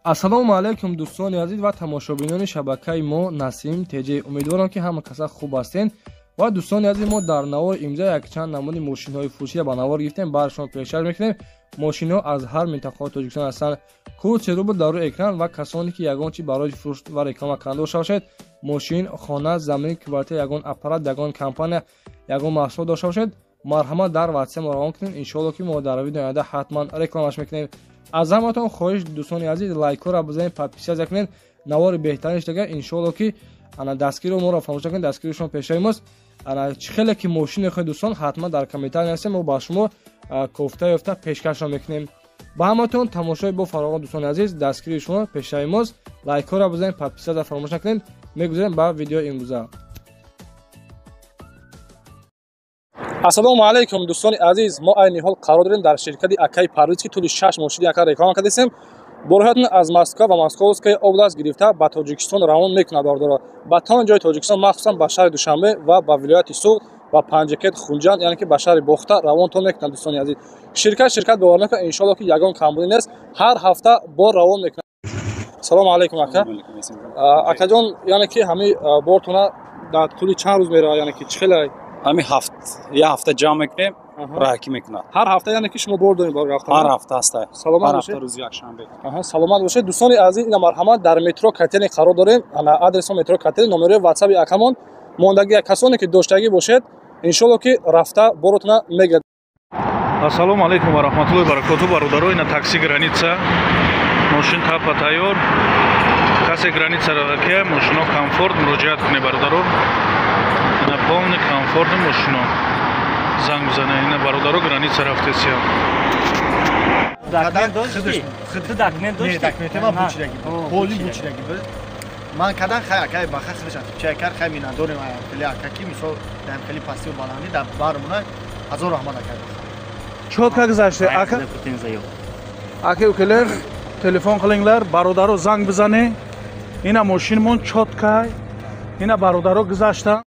Ассалому алайкум дӯстони азиз ва тамошобинони шабакаи мо Насим ТЖ. Умедворам ки ҳама каса хуб ҳастед. Ва дӯстони азиз, мо дар навори имза якчанд намуди мошинҳои фурӯширо ба навор гирифтем, бар шумо пешкаш мекунем. Мошинҳо аз ҳар минтақаи Тоҷикистон ҳастанд. Курси рубл дар рӯи экран ва касоне ки ягон чи барои фурӯш ва реклама кардан дошта бошед, мошин, хона, замин, квартира, ягон аппарат, ягон компания, ягон маҳсулот дошта бошед, марҳамат дар WhatsApp мо равон кунед. Иншоалло ки мо дар видеои оянда ҳатман рекламаш мекунем. Аз ҳаматон хоҳиш дӯстони азиз, лайкҳоро бизанед, подписаться кунед, навори беҳтарин шудага. Иншоалло ки ана дастгиро моро фаромӯш накунед, дастгири шумо пешаи мост. Ана чӣ хеле ки мошин мехоҳед дӯстон, ҳатман дар комментария нависед, мо ба шумо кофта ёфта пешкашро мекунем. Ба ҳаматон тамошои бо фароғон дӯстони азиз, дастгири шумо пешаи мост. Лайкҳоро бизанед, подписаться фаромӯш накунед. Мегузарем ба видеои имрӯза. Ассалому алайкум дӯстони азиз, мо айни ҳол қарор дорем дар ширкати Акай Парвиз, ки тӯли 6 мошини ака реклама кардастем. Борҳоятон аз Москва ва Московская область гирифта ба Тоҷикистон равон мекунад бардоро. Ба тамоми ҷои Тоҷикистон, махсусан ба шаҳри Душанбе ва ба вилояти Суғд, ба Панҷакент, Хунҷанд, яъне ки ба шаҳри Бохта равонтон мекунад дӯстони азиз. Ширкат бовар накунад, иншоалло ки ягон камбудӣ нест, ҳар ҳафта бор равон мекунад. Салому алайкум ака. Акаҷон, яъне ки ҳамин бортона дар тӯли чанд рӯз меравад, яъне ки чӣ хеле? Ҳамин ҳафт, як ҳафта ҷамъ мекунем, раҳакӣ мекунад. Ҳар ҳафта, яъне ки шумо бор доред бор рафтан? Ҳар ҳафта ҳаста. Саломат бошед. Ҳар ҳафта рӯзи якшанбе. Саломат бошед. Дӯстони азиз, ина марҳамат дар метро Котелни қарор дорем. Ана адреси метро Котелни, номери WhatsApp акамон мондагӣ, касоне ки доштагӣ бошед, иншоалло ки рафта боротона мегирад. Ассалому алайкум ва раҳматуллоҳи ва баракотуҳ. Бародаро, ина такси граница, мошин тапа тайёр. Касе граница равакия, мошино комфорт, муроҷиат кунед бародаро. Ина полный комфорт мошино. Занг бизанед, ина бародаро граница рафтесия. Документ дошти? Ту документ дошти? Не, документ ма бучидаги. Поли бучидаги. Ман кадан хай акай баха худаш чай кар хай минадорим хеле акаки мисол дар хеле пасти ва баландӣ дар бармона ҳазор раҳмат акай баха. Чотка гузашта ака? Ака укелер телефон қилингlar, бародаро занг бизанед. Ина мошинмон чоткай. Ина бародаро гузашта.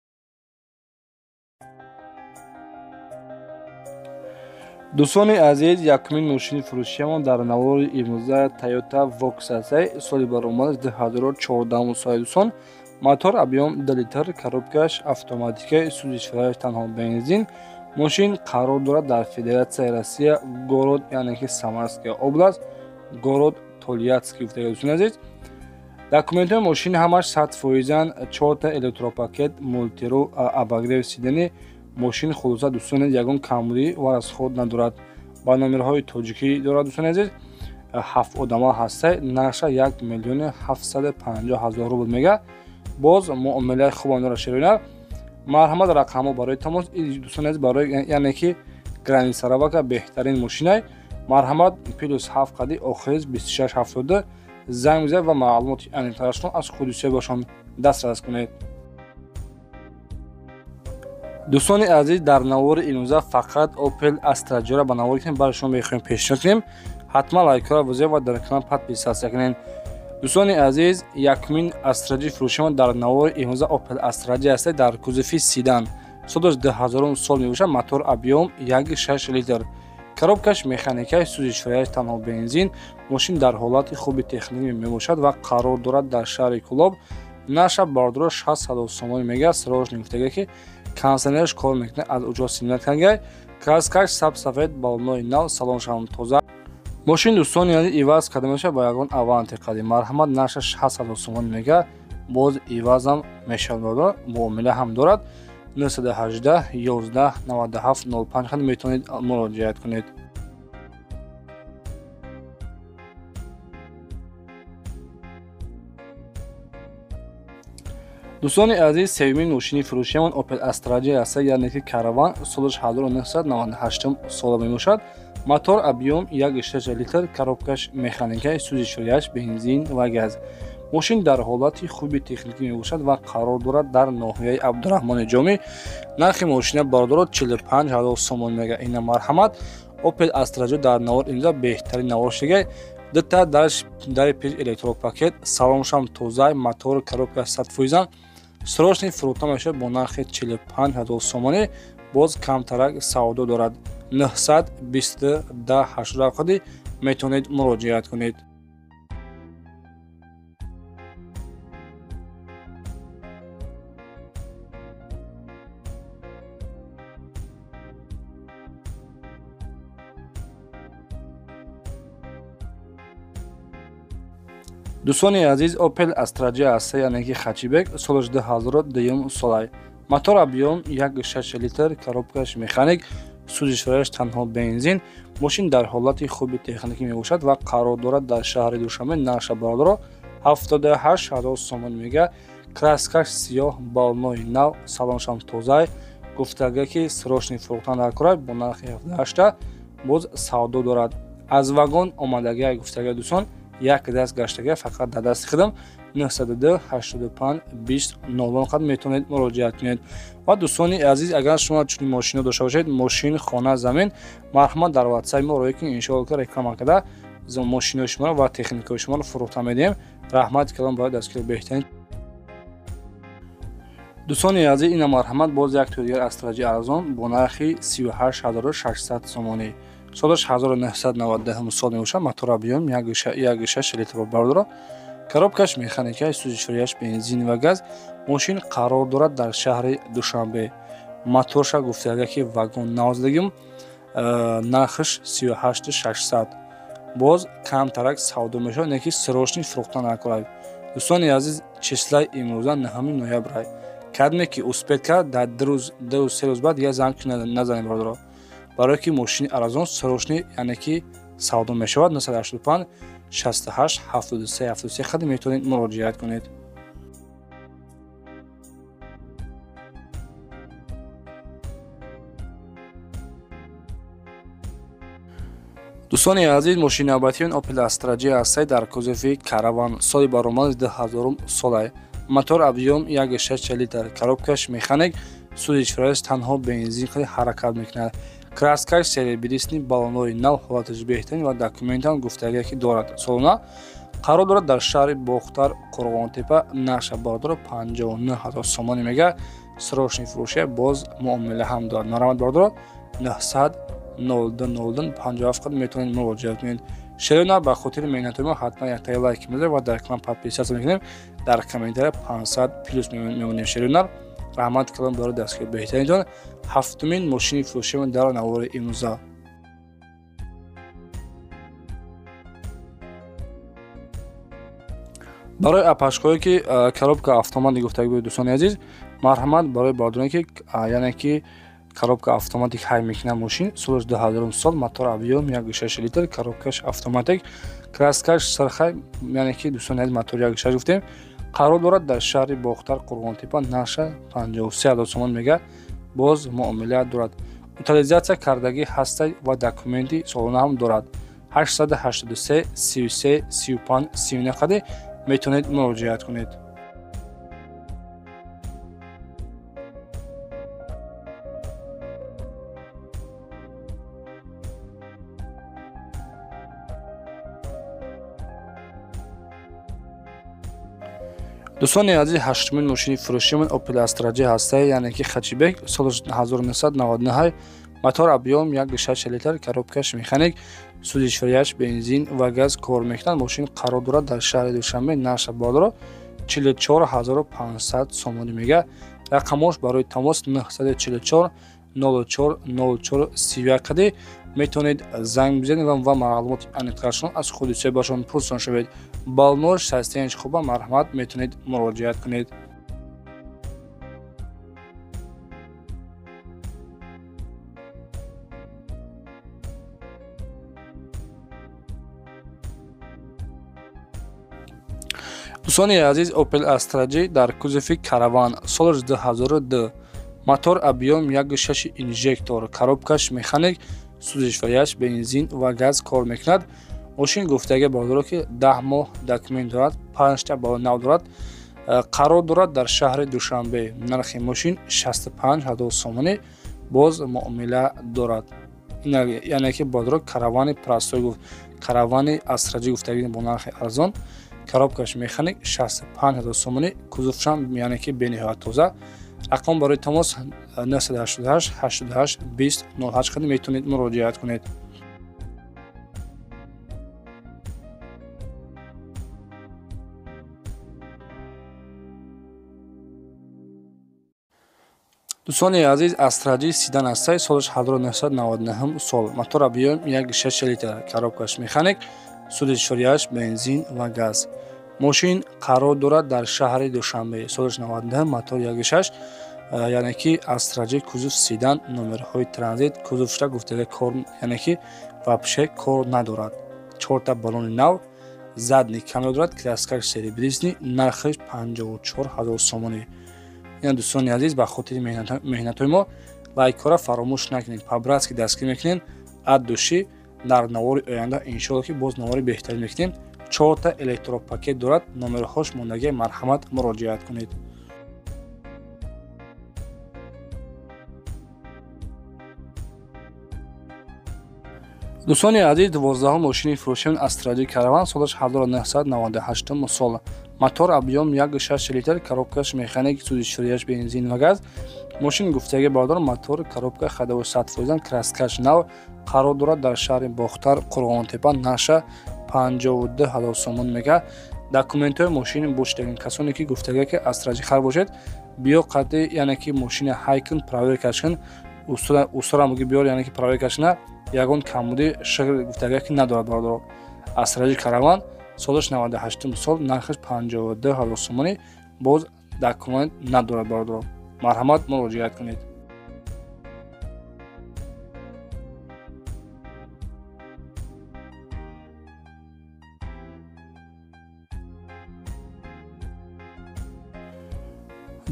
Дӯстони азиз, якумин мошини фурӯшиямон дар навори имрӯза Toyota Vox аст. Соли баромадаш 2014 соли дӯстон. Мотор объем 2 литр, коробкаш автоматика, сӯзишвораш танҳо бензин. Мошин қарор дорад дар Федератсияи Россия, город, яъне ки Самарская область, город Тольяттский гуфта дӯстони азиз. Документҳои мошин ҳамаш 100%, 4 электропакет, мултиру, обогрев сидени. Мошин хулоса дӯстони ягон камбудӣ ва расход надорад. Ба номерҳои тоҷикӣ дорад дӯстони азиз. 7 одама ҳаста, нархша 1 750 000 рубл мега. Боз муомилаи хубам дорад ширина. Марҳамат рақамҳо барои тамос дӯстони азиз, барои яъне ки граница равака беҳтарин мошинай. Марҳамат плюс 7 қади охириз 2672 занг бизанед ва маълумоти аниқтарашро аз худи соҳибашон дастрас кунед. Дӯстони азиз, дар навори имрӯза фақат Opel Astra J-ро ба навор гирифтем, барои шумо мехоҳем пешниҳод кунем. Ҳатман лайкҳоро бизанед ва дар канал подписаться кунед. Дӯстони азиз, якумин Astra J фурӯшимон дар навори имрӯза Opel Astra J аст дар кузови седан. Солаш 2000 сол мебошад, мотор объем 1.6 литр. Коробкаш механикаи, сӯзишвориаш танҳо бензин. Мошин дар ҳолати хуби техникӣ мебошад ва қарор дорад дар шаҳри Кӯлоб. Наша бардора 600 сомонӣ мега, срочно гуфтага ки кондиционераш кор мекунад, аз уҷо симнат кангай. Краскаш саб-сафед, балонои нав, салоншам тоза. Мошин дӯстони азиз иваз карда мешавад ба ягон аванти қадим. Марҳамат наша 600 сомонӣ мега, боз ивазам мешавад, муомила ҳам дорад. 918 11 97 05 хад метавонед муроҷиат кунед. Дӯстони азиз, сеюмин мошини фурӯшиямон Opel Astra J аст, яъне ки караван, солаш 1998 сола мебошад. Мотор объем 1.6 литр, коробкаш механика, сӯзишвориаш бензин ва газ. Мошин дар ҳолати хуби техникӣ мебошад ва қарор дорад дар ноҳияи Абдураҳмони Ҷомӣ. Нархи мошина бародаро 45 000 сомон мега. Ина марҳамат Opel Astra J дар навор имза беҳтарин навор шига. Дута дари пеш электропакет, салоншам тоза, мотор коробка 100%. Срочный фурӯхта мешавад бо нархи 45 000 сомонӣ. Боз камтарак савдо дорад. 920 10 80 қади метавонед муроҷиат кунед. Дӯстони азиз, Opel Astra J аст, яъне ки хэтчбек, солаш 2002 солай. Мотор объем 1,6 литр, коробкаш механик, сӯзишвориаш танҳо бензин. Мошин дар ҳолати хуби техникӣ мебошад ва қарор дорад дар шаҳри Душанбе. Нархша бародаро 78 000 сомон мега. Краскаш сиёҳ, балонои нав, салоншам тозай. Гуфтага ки срочный фурӯхтан дар кора бо нархи 78 боз савдо дорад. Аз вагон омадагия гуфтага дӯстон, як даст гаштага, фақат дар дасти худам. 902 85 20 00 қад метавонед муроҷиат кунед. Ва дӯстони азиз, агар шумо чунин мошино дошта бошед, мошин, хона, замин, марҳамат дар ватсапи мо роя кунед, иншоалло ки реклама карда мошинои шуморо ва техникаи шуморо фурӯхта медиҳем. Раҳмат калом барои дастгири беҳтарин. Дӯстони азиз, ина марҳамат боз як тои дигар Astra J арзон бо нархи 38600 сомонӣ. Солаш 1999 сол мебошад. Мотор объем 1,6 литр бародаро. Коробкаш механика, сӯзишвориаш бензин ва газ. Мошин қарор дорад дар шаҳри Душанбе. Моторша гуфтага ки вагон навздагим, нархаш 38600. Боз камтарак савдо мешавад, не ки срочный фурӯхта накунад. Дӯстони азиз, числаи имрӯза 9 ноябр. Кадме ки успеть кард дар 2 рӯз 3 рӯз баъд дигар занг назанед бародаро. Барое ки мошини арзон срочный, яъне ки савдо мешавад. 985 68 73 73 қад метавонед муроҷиат кунед. Дӯстони азиз, мошини навбатиён Opel Astra J аст дар кузови Caravan, соли баромад 2000 солай. Мотор объем 1,6 литр, коробкаш механик, сӯзишвориаш танҳо бензин қад ҳаракат мекунад. Краскаш серебристный, балонои нав, ҳолаташ беҳтарин ва документам гуфтагие ки дорад. Солона қарор дорад дар шаҳри Бохтар, Қурғонтепа. Нархша бародаро 59 000 сомонӣ мега. Срочный фурӯшия боз муомила ҳам дорад. Марҳамат бародаро 900 02 02 57 қад метавонед муроҷиат кунед. Шерона ба хотири меҳнатҳои мо ҳатман яктаи лайк мезанед ва дар канал подписаться мекунем. Дар комментария 500 плюс мемонем. Шерона раҳмат калом барои дастгири беҳтаринтон. Ҳафтумин мошини фурӯшиамон дар навори имрӯза. Барои апашкое ки коробка автоматик гуфтагӣ буд дӯстони азиз, марҳамат барои бародароне ки яъне ки коробка автоматик ҳай мекунад мошин, солаш 2000 сол, мотор объем 1,6 литр, коробкаш автоматик, краскаш сархай, яъне ки дӯстони азиз мотор 1,6 гуфтем, қарор дорад дар шаҳри Бохтар, Қурғонтепа. Нархша 53 000 сомон мега. Боз муомила дорад. Утилизатсия кардагӣ ҳаста ва документи солона ҳам дорад. 883 33 35 39 қади метавонед муроҷиат кунед. Дӯстони азиз, ҳаштумин мошини фурӯшиамон Opel Astra J ҳаста, яъне ки хэтчбек, соли 1999, мотор объем 1,6 литр, коробкаш механик, сӯзишвориаш бензин ва газ кор мекунад. Мошин қарор дорад дар шаҳри Душанбе. Нархша бародаро 44500 сомонӣ мега. Рақамош барои тамос 944 04 04 31 қади метавонед занг бизанед ва маълумоти аниқтарашон аз худи соҳибашон пурсон шавед. Балнош састенч хуба, марҳамат метавонед муроҷиат кунед. Дӯстони азиз, Opel Astra J дар кузови Caravan, солаш 2002, мотор объем 1,6 инжектор, коробкаш механик, сӯзишвориаш бензин ва газ кор мекунад. Мошин гуфтага бародаро ки 10 моҳ документ дорад, 5 та балон нав дорад. Қарор дорад дар шаҳри Душанбе. Нархи мошин 65 000 сомонӣ, боз муомила дорад. Яъне ки бародаро Каравани простой гуфт, Каравани Astra J гуфтагӣ бо нархи арзон, коробкаш механик 65 000 сомонӣ, кузовшам яъне ки бениҳоят тоза. Рақам барои тамос 988 88 20 08 қад метавонед муроҷиат кунед. Дӯстони азиз, Astra J седан аст, солаш 1999 сол, мотор объем 1,6 литр, коробкаш механик, сӯзишвориаш бензин ва газ. Мошин қарор дорад дар шаҳри Душанбе, солаш 99, мотор 1.6, яъне ки Астра Ҷи, кузов седан, номерҳои транзит, кузовшта гуфтага кор, яъне ки вообще кор надорад. Чорта баллони нав, задний камера дорад, краскаш серебряный, нархаш 54 ҳазор сомонӣ. Ина дӯстони азиз, ба хотири меҳнатҳои мо лайкҳоро фаромӯш накунед, по-братски дастгирӣ мекунед от души. Дар навори оянда иншоалло ки боз навори беҳтарин мекунем. Чорта электропакет дорад, номерҳош мондагӣ, марҳамат муроҷиат кунед. Дӯстони азиз, 12 мошини фурӯшиён Астра Ҷи Караван, солаш 1998 сол, мотор объём 1.6 литр, коробкаш механик, сӯзишворияш бензин ва газ. Мошин гуфтаги бардор, мотор, коробка, ходовой 100%, краскаш нав, қарор дорад дар шаҳри Бохтар, Қурғонтепа, нарша 52 ҳазор сомон мега. Документҳои мошин бошидагин. Касоне ки гуфтага ки Астра Ҷи хар бошед, биё қадди, яъне ки мошина ҳай кун, проверкаш кун, устора муги биёр, яъне ки проверкаш на, ягон камбуди шигр гуфтага ки надорад бародаро. Астра Ҷи Караван, солаш 98 сол, нархаш 52 ҳазор сомонӣ, боз документ надорад бародаро. Марҳамат муроҷиат кунед.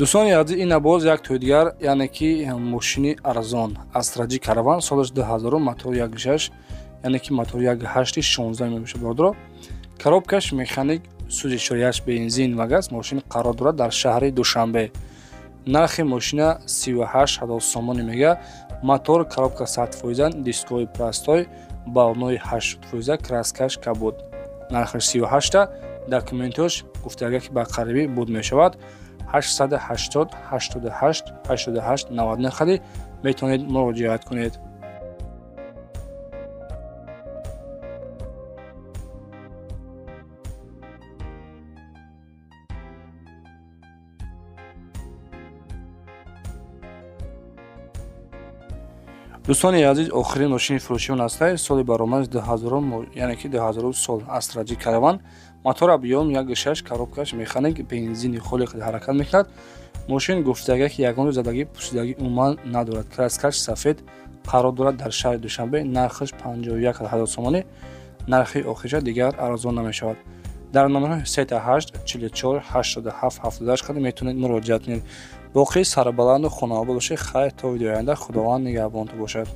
Дӯстони азиз, ина боз як тои дигар, яъне ки мошини арзон Астра Ҷи Караван, солаш 2000, мотор 1.6, яъне ки мотор 1.8 16 мебошад бародаро. Коробкаш механик, сӯзишворияш бензин ва газ. Мошин қарор дорад дар шаҳри Душанбе. Нархи мошина 38 ҳазор сомонӣ мега. Мотор, коробка 100%, дискҳои простой, баллонои 80%, краскаш кабуд. Нархаш 38-та, документҳош гуфтага ки ба қарибӣ буд мешавад. 880 88 88 99 хади метавонед муроҷиат кунед. Дӯстони азиз, охирин мошини фурӯшиён астае, соли баромадаш 2000, яъне ки 2000 сол, Астра Ҷи Караван, мотор объём 1.6, коробкаш механик, бензини холӣ ҳаракат мекунад. Мошин гуфтага ки ягон задагӣ пӯшидагӣ умуман надорад. Краскаш сафед, қарор дорад дар шаҳри Душанбе, нархаш 51 ҳазор сомонӣ, нархи охириша дигар арзон намешавад. Дар номерҳои 38 44 87 78 қадр метавонед муроҷиат кунед. Боқӣ сарбаланду хонаобод бошед. Хайр, то видеои оянда, Худованд нигаҳбонтон бошад.